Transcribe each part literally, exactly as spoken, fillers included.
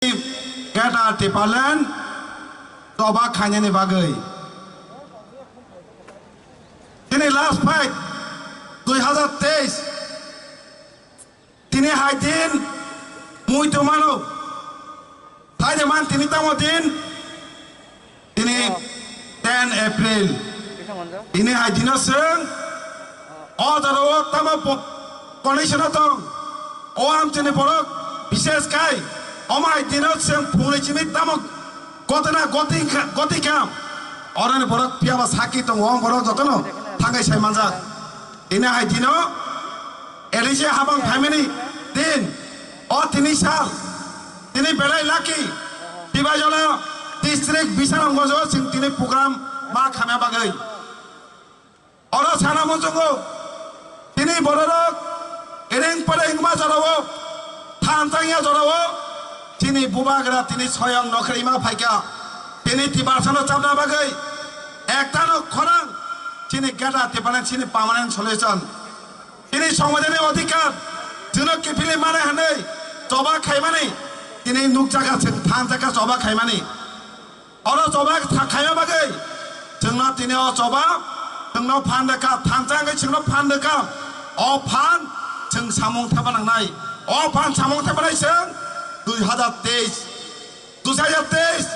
Greater Tipraland choba khainani bagwi. Tini last fight dui hazar teis. Tini hai din mui tongmano. Thaide man tini tamo din. Tini ten April. Tini hai dino swng o jorao tamo po-, condition o tong. O amchini borok bishes khai. Omo hai dino swng phungni chini tamo gotona goti kha, goti kha. Oroni borok piyaba sakki tongo, o borok jotono thangai sai manjak. Tini hai dino Elise habang phaimani din. O tini sal. Tini belai lucky. Tibajola district Bisharamganj o chwng tini program ma khamya bagwi. Oro sana muchungo tini bororok ereng pore hingma jorao thansa ya jorao chini bubagra tini soyong nokhorima phaikha. Tini Tiprasano chapna bagwi ektano khorang chini Greater Tipraland chini permanent solution. Tini songwidani odhikar, chwngno kiphilwi mane hwnwi choba khaimani, tini nukjaga chwng thanjakha choba khaimani. Oro choba tha-, khaima bagwi chwngno tini o choba chwngno phan rwkha, thansa wngwi chwngno phan rwkha. O phan chwng samung thepha nangnai. O phan samung thepha nai chwng dui hazar teis. Dui hazar teis,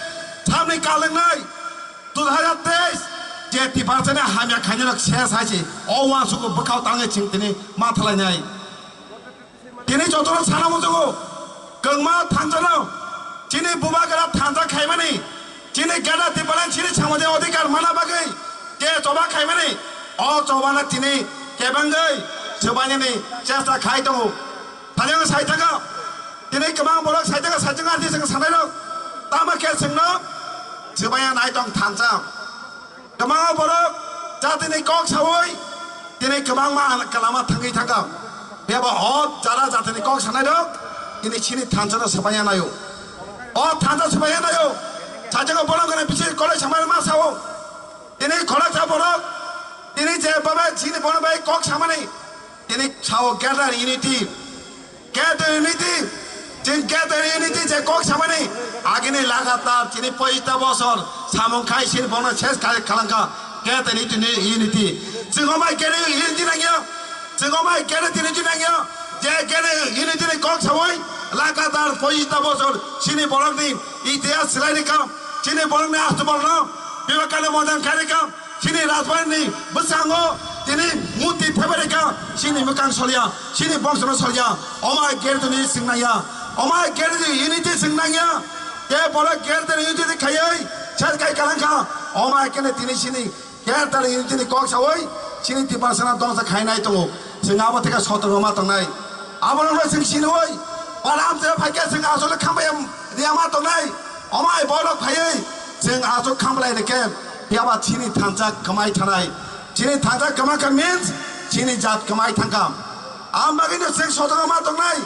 samni kal wngnai, dui hazar teis, je Tiprasani hamya khainai rok ses hai se, o uansukgo bwkhao tangwi chwng tini ma thalainai. Tini jotono sana muchungo, kwngma thansano, chini bubagra thansa khaimani, chini Greater Tipraland chini samajik odhikar mana bagwi, je choba khaimani, o chobano tini kebengwi swbainani chesta khai tongo. Thajang sai thangkha. Tini kwbang borok sai thangkha, sai thangkha, arti chwng sanai rok. Tamo khe chwngno swbaiya nai tong thansa. Kwbangma borok jatini kok saui tini kwbangma kwlama thangwi thangkha. Bebo o jara jatini kok sanai rok tini chini thansa no swbaiya naio. O thansa swbaiya naio. Sai thangkha borok gana bisi kolai samai ma sao. Tini khoroksa borok, tini je baba chini bono bai kok samani, tini sao Greater Unity, Greater Unity, chwng Greater Unity je kok samani, agini lagatar chini poita bosor samung khai sin bono ses khai khalangka Greater Unity, Unity. Chwng omai Greater Unity nangya, chwng omai Greater Unity nangya, je Greater Unity ni kok saui lagatar poita bosor chini borokni itihas swlai rikam, chini borokni astu borokno Bebakano mojan khairikha, chini rajbari ni bwskango tini murti thebarikha, chini mwkang solia, chini bongsono solia, omai Greater Unity swngnangya, omai Greater Unity swngnangya, tei borok Greater Unity khaiwi sel kai kalangkha, omai kene tini chini Greater Unity ni kok sawi chini Tiprasano dongsa khainai tongo, chwng abo theka sotongo ma tongnai, abono chwng sinoi, param se phaikhe chwng asole khambai riya ma tongnai. Omai borok phaiwi chwng aswk khamlai rikhe, phiyaba chini thansa kwmai thanai. Chini thansa kwma kha means chini jat kwmai thangkha. Am bagwino chwng sotongo ma tongnai.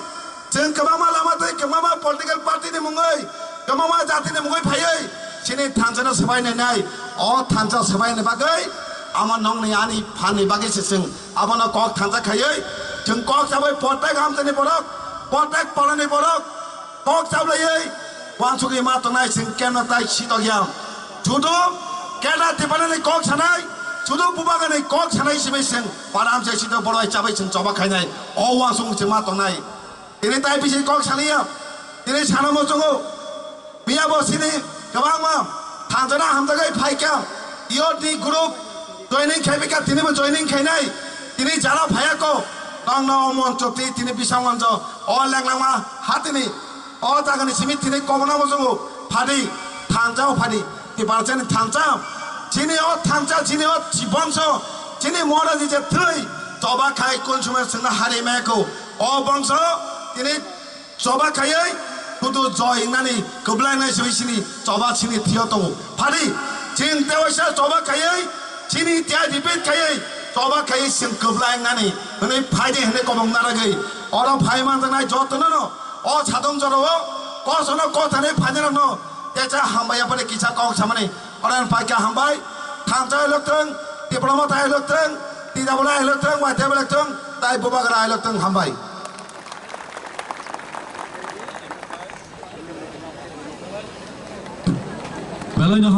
Chwng kwbangma lama twi kwbangma political party ni mungwi, kwbangma jati ni mungwi phaiwi chini thansa no swbai nai nai. O thansa swbai ni bagwi amo nongni ani phan ni bagwi se chwng abono kok thansa khaiwi chwng kok chabai potek amchani borok, potek polani borok. Kok chablaiwi uansugwi ma tongnai chwng keno tai sitokya. Sudu Greater Tipraland ni kok sanai, sudu Bubagra ni kok sanai simi chwng param se sitok borok bai chabai chwng choba khainai. O uansuk chwng ma tongnai. Tini tai bisi kok saliya. Tini sana muchungo. Phiya bo sini kwbangma thansa no hamjagwi phaikha. Youth ni group joining khaibikha, tini bo joining khainai. Tini jara phaiya ko. Tongno o moncho twi tini bisang moncho. O lenglangma hatini. O jagani simi tini kobona muchungo phadi, thansa o phadi, Tiprasani thansa. Chini o thansa, chini o bongso, chini Maharaji je thwi, choba khai kun sumai chwngno hari maya kho. O bongso tini choba khaiwi, kudu joy hingnani kwblainai simi chini choba chini thwiyo tongo. Phadi, chini tewaisa choba khaiwi, chini tiya repeat khaiwi, choba khaiwi chwng kwblainani hwnwi phaidi hwnwi kobong naragwi. Oro phai manjaknai jotono no O sadong jorao kosono kothani phainirokno techa hambai yapani kisa kok samani. Oro ang paikha hambai, thansa elok thwng, Tipra Motha elok thwng, Tijabula elok thwng, Waithabula elok thwng, tai Bubagra elok thwng hambai. Belai no